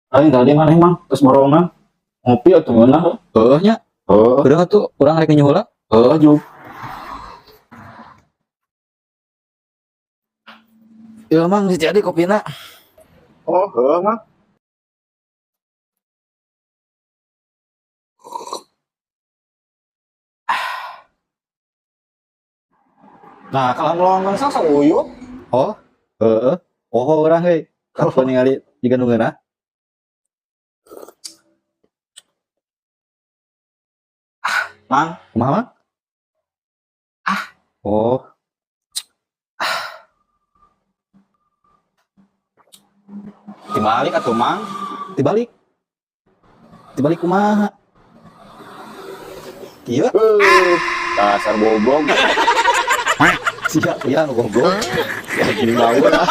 Aing tadi mana emang terus borongan ngopi atuh ngeunah. Heuh nya. Heuh. Urang atuh urang rek nyeheula. Heuh juk. Ieu Mang si jadi kopina. Oh, heuh Mang. Nah, kalau melongon sok sok uyup. Oh, heeh. Oh, urang heuy. Kapan ningali jiga nu ngeunah? Mang, Kumaha, Mang? Ah. Oh, dibalik atuh Mang. Dibalik. Dibalik kumaha? Kieu. Heuh, dasar goblok. Sia ya nu goblok. Ya gini ngawur ah.